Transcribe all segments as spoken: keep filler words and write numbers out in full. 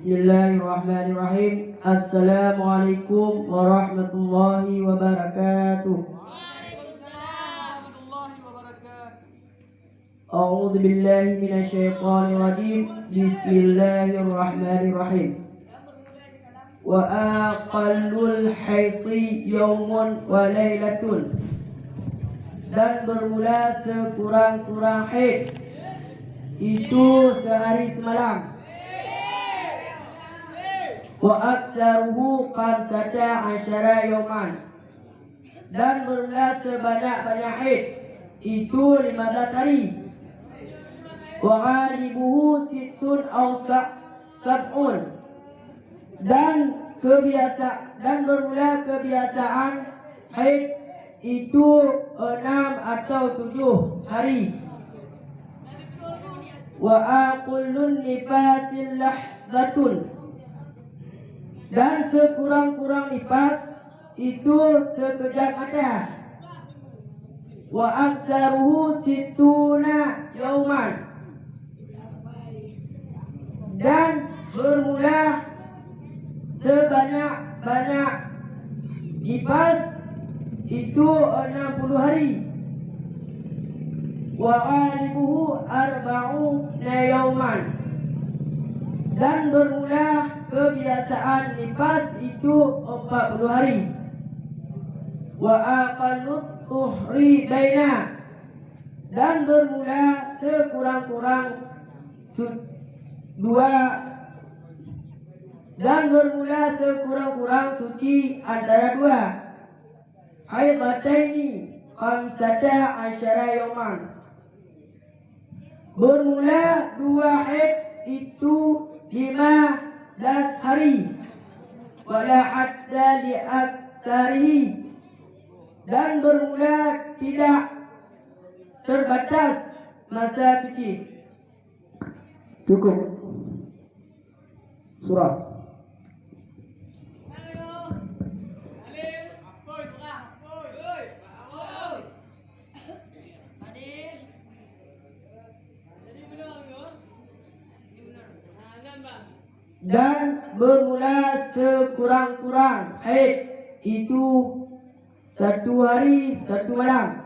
Bismillahirrahmanirrahim. Assalamualaikum warahmatullahi wabarakatuh. A'udzubillahi minasyaitonirrajim. Bismillahirrahmanirrahim. Wa aqallul haidhi yaumun wa lailatun. Dan bermula sekurang-kurang haid, itu sehari semalam. Wa aktsaruhu khamsata asyara yauman. Dan bermula sebanyak-banyak haid, itu lima belas hari. Wa ghalibuhu sittun aw sa-, sab'un. Dan kebiasa-, dan bermula kebiasaan haid itu enam atau tujuh hari. Wa aqallun nifasi lahdatun. Dan sekurang-kurang nifas itu sekejap mata. Wa aktsaruhu sittuna yauman. Dan bermula sebanyak-banyak nifas itu enam puluh hari. Wa ghalibuhu arba'una yauman. Dan bermula kebiasaan nifas itu empat puluh hari. Wa aqallut tuhri baina. Dan bermula sekurang-kurang su-, dua, dan bermula sekurang-kurang suci antara dua. Haidataini khamsata asyara yauman. Bermula dua haid itu lima belas hari. Wala hadda li aktsarihi. Dan bermula tidak terbatas masa suci. Cukup. Surah. Dan bermula sekurang-kurang haid itu satu hari, satu malam.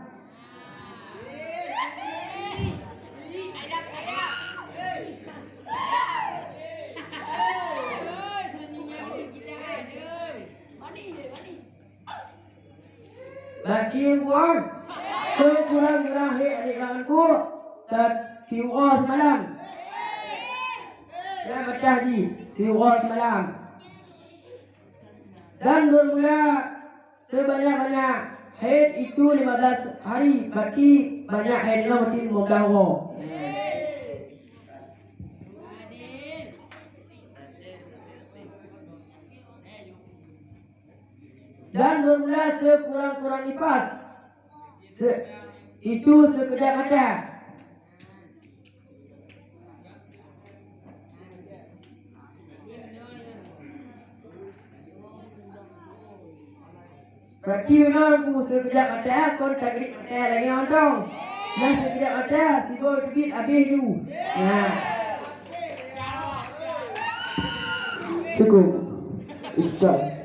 Bagi buang sekurang-kurang haid adik anakku, sa-, siuroe semalam. Ya, patah ji, siuroe semalam. Dan bermula sebanyak-banyak haid itu lima belas hari, berarti banyak haid nyoe berarti lima belas uroe. Dan bermula sekurang-kurang nifas, se-, itu sekejap mata. Berarti memang ku sekejap mata kon tagrib mata lagi nyontong. Nah, sekejap mata tiba teubiet habéh ju. Nah. Cukup. Ustaz.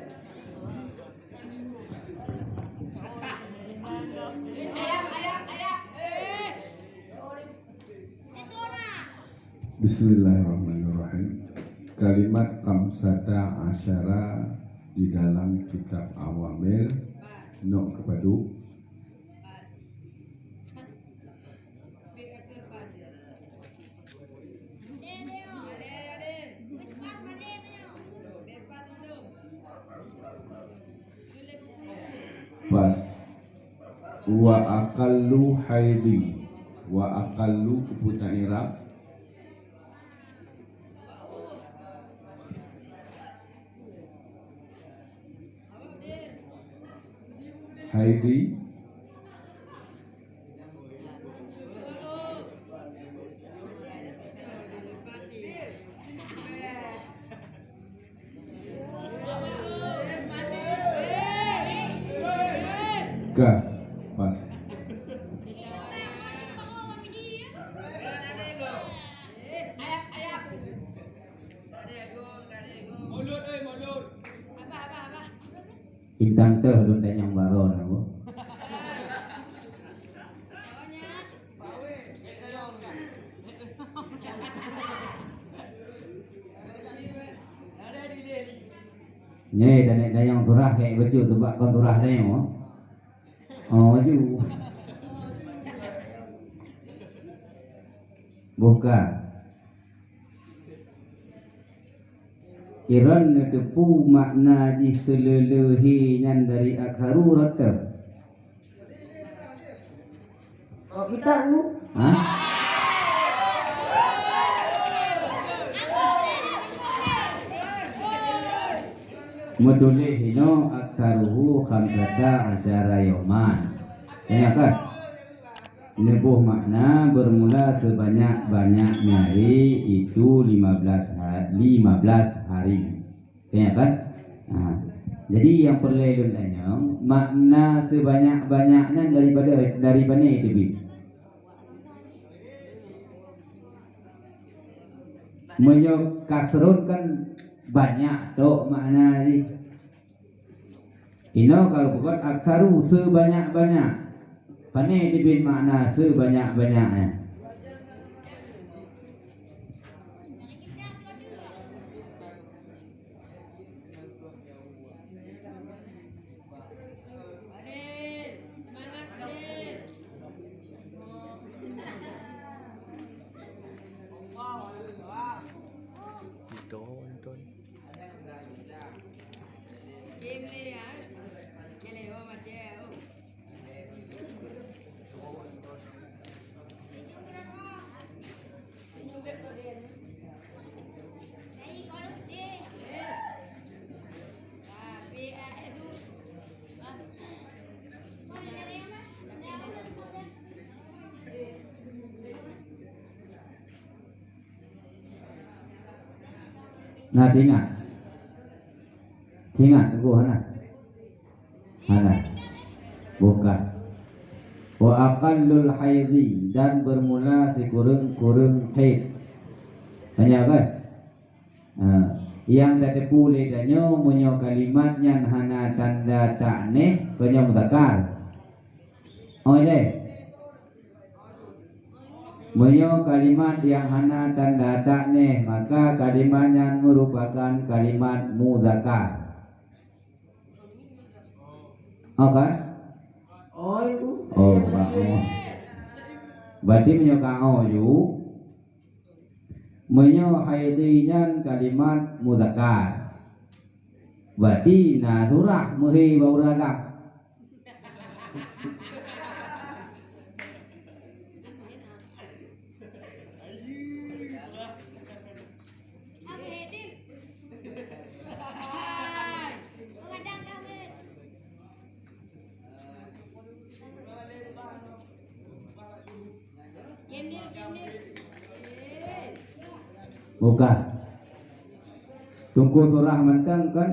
Bismillahirrahmanirrahim. Kalimat khamsata asyara di dalam kitab Awamil nok keupadu. Pas. Wa aqallu haidhi. Wa aqallu, peue ta i'rab? Haidhi. Ka, pas. Bintang teuh lôn tanyong baroe na, Bu. Nyoe dan tanyong surah kayak bacut tu bak kon surah tanyong. Oh, ju. Bukan. Iron neuteupeue makna jih seuleuh-leuh he nyan dari aktsaru rot teuh. Oh, kitab tu. Hah? Meutuléh inoe aktsaruhu khamsata asyara yauman. Tanya kan? Neuboh makna bermula sebanyak-banyaknya hari itu lima belas ha-, lima belas hari. Tanya kan? Ha. Jadi nyang peureulée lôn tanyong, makna sebanyak-banyak nyan daripada, dari pane teubiet? Meunyoe kasron kan banyak tok makna jih. Inoe ka geupeugah aktsaru, sebanyak-banyak. Pane teubiet makna sebanyak-banyak nyan? Na teuingat? Teuingat teungku hana? Hana. Bukan. Wa aqallul haidhi, dan bermula sikureueng-kureueng haid. Tanya kan? Ha, nyang tateupeue lé tanyoe meunyoe kalimat nyan hana tanda ta'nits, kon nyan muzakar. Oh, ya. Meunyoe kalimat nyang hana tanda ta'nits, maka kalimat nyan meurupakan kalimat muzakar. Oh, kan? Oh, oh. Berarti meunyoe ka oh ju, meunyoe haidhi nyan kalimat muzakar, berarti na surah meuhé bak ureueng agam. Bukan. Teungku surah mantong kan?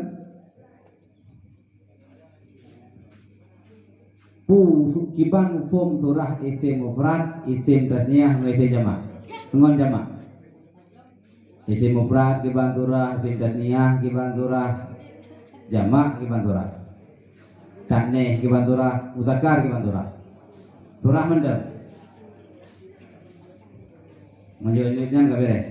Peue su-, kiban muphom surah isim mufrad, isim tasniah ngon isim jamak? Ngon jamak. Isim mufrad kiban surah, isim tasniah kiban surah, jamak kiban surah. Ta'nits kiban surah, muzakar kiban surah. Surah mantong. Meunyoe nyan ka beres.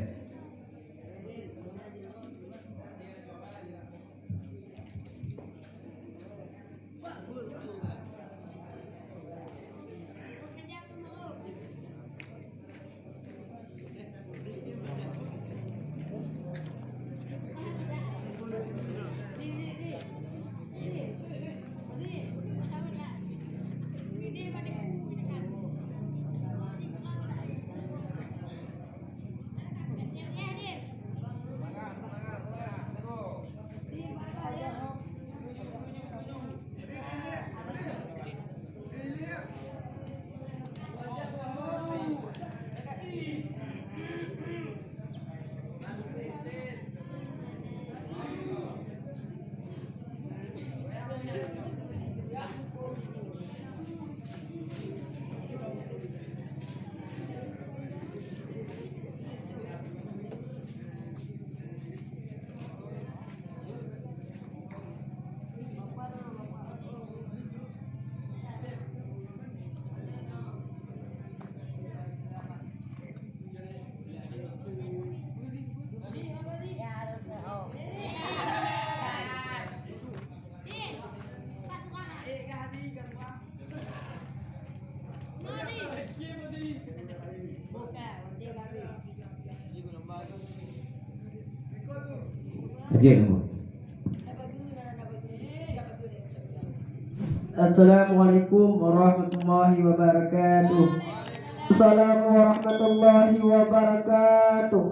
Assalamualaikum warahmatullahi wabarakatuh. Assalamualaikum warahmatullahi wabarakatuh.